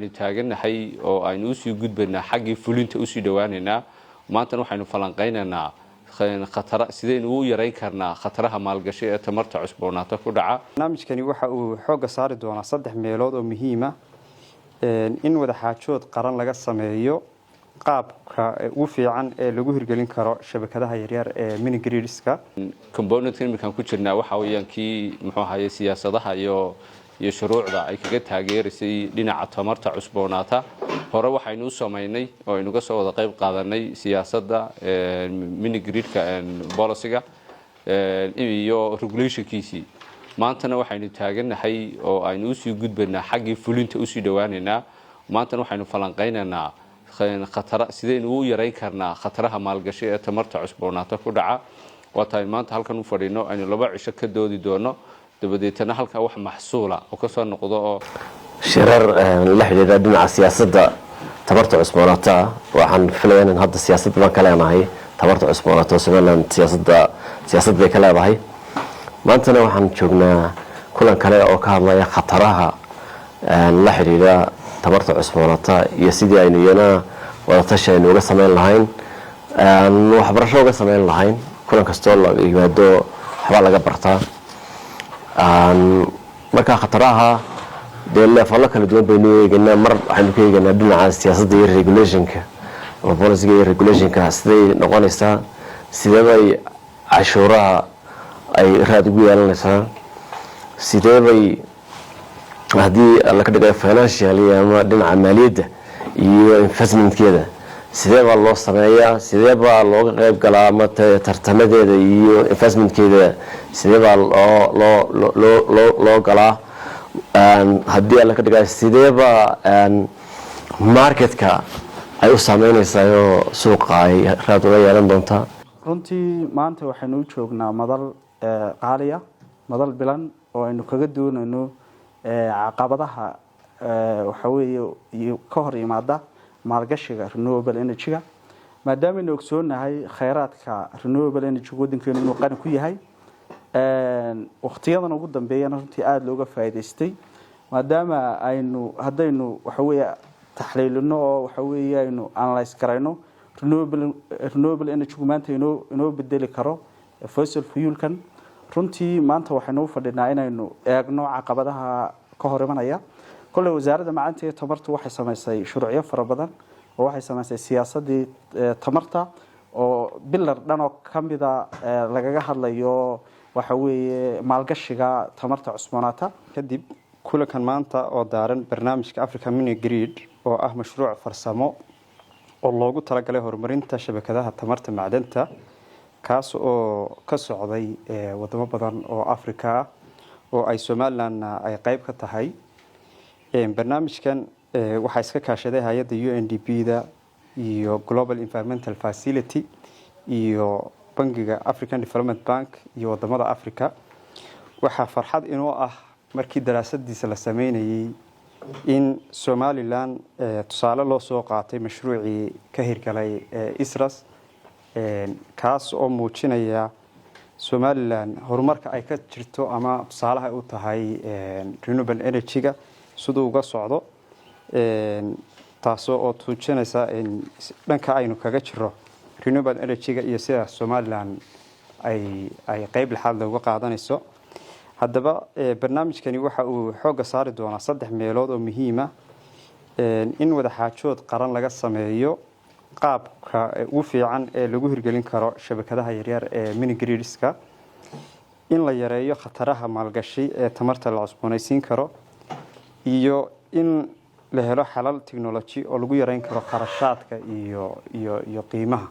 Waxaynu taagannahay oo aynu usii gudbaynaa xaggii fulinta, usii dhowaanaynaa. Maantana waxaynu falanqaynaynaa khatara, sidaynu u yarayn karnaa khataraha maalgashi ee tamarta cusboonaata ku dhaca. Barnaamijkani waxa uu xoogga saari doonaa saddex meelood oo muhiima: in wadaxaajood qaran laga sameeyo qaabka ugu fiican ee lagu hirgelin karo shabakadaha yaryar ee minigridska. Componentka iminkaan ku jirnaa waxa weeyaan kii, muxuu ahaye, siyaasadaha iyo shuruucda ay kaga taageeraysay dhinaca tamarta cusboonaata. Hore waxaynu u samaynay oo aynu ka soo wada qayb qaadanay siyaasadda minigridka, policyga iyo regulationkiisii. Maantana waxaynu taagannahay oo aynu usii gudbaynaa xaggii fulinta, usii dhowaanaynaa. Maantana waxaynu falanqaynaynaa khatara, sidaynu u yarayn karnaa khataraha maalgashi ee tamarta cusboonaata ku dhaca. Waa tahay maanta halkan u fadhino, aynu 2 cisho ka doodi doono, dabadeetana halkaa wax maxsuula oo kasoo noqdo oo Shirar la xidhiidha dhinaca siyaasadda tamarta cusboonaata. Waxaan filaya in hadda siyaasad baan ka leenahay tamarta cusboonaata oo Somaliland siyaasad bay ka leedahay. Maantana waxaan joognaa kulan kale oo ka hadlaya khataraha la xidhiidha tamarta cusboonaata iyo sidii aynu iyana wadatashi aynu uga samayn lahayn, waxbarasho uga samayn lahayn. Kulan kastoo la yimaado waxbaa laga bartaa. Marka khataraha dee levello kala duwan baynu eegaynaa. Mar waxaynu ka eegaynaa dhinaca siyaasadda iyo regulationka ama policyga iyo regulationka, siday noqonaysaa, sidee bay cashuuraha ay raad ugu yeelanaysaa, sidee bay haddii la ka dhigayo financially ama dhinaca maaliyadda iyo investmentkeeda, sidee baa loo sameeyaa, sidee baa looga qeyb galaa ama tartamadeeda iyo investmentkeeda sidee baa loo galaa, haddii alla ka dhigayo sidee baa marketka ay u saameynaysaa oo suuqa ay raad uga yeelan doontaa. Runtii maanta waxaynu u joognaa madal qaaliya, madal bilan oo aynu kaga doonayno caqabadaha waxa weeye ka hor yimaada maalgashiga renewable energy-ga, maadaamaynu ogsoonahay kheyraadka renewable energy waddankeenu inuu qani ku yahay. Waqtiyadan ugu dambeeyana runtii aada looga faa'iidaystay, maadaama aynu haddaynu waxa weeye taxliilino oo waxa weeye aynu analyse garayno renewable energy-gu maanta inoo bedeli karo fossil fuelkan. Runtii maanta waxaynu u fadhinaa inaynu eegno caqabadaha ka hor imanaya. Kolley Wasaaradda Macdanta iyo Tamartu waxay samaysay shuruucyo fara badan oo waxay samaysay siyaasadii tamarta oo pillar dhan oo kamida lagaga hadlayo waxa weeye maalgashiga tamarta cusboonaata. Kadib kulankan maanta oo daaran barnaamijka Africa Mini Grid, oo ah mashruuc farsamo oo loogu talagalay horumarinta shabakadaha tamarta macdanta, kaas oo ka socday wadamo badan oo Africa ah oo ay Somalilandna ay qeyb ka tahay. Barnaamijkan waxaa iska kaashaday hay-adda UNDP da iyo Global Environmental Facility iyo bangiga African Development Bank iyo wadamada Africa. Waxaa farxad inoo ah markii daraasadiisa la sameynayay in Somaliland tusaale loo soo qaatay mashruucii ka hirgalay ISRAS, kaas oo muujinaya Somaliland horumarka ay ka jirto ama tusaalaha u tahay renewable energy-ga siduu uga socdo, taasoo oo tuujinaysa dhanka aynu kaga jiro renewable energy-ga iyo sida Somaliland ay qeyb lixaad looga qaadanayso. Haddaba barnaamijkani waxa uu xoogga saari doonaa saddex meelood oo muhiima: in wadaxaajood qaran laga sameeyo qaabka ugu fiican ee lagu hirgelin karo shabakadaha yaryar ee minigridska, in la yareeyo khataraha maalgashi ee tamarta la cusboonaysiin karo, iyo in la helo xalal technology oo lagu yareyn karo kharashaadka iyo qiimaha.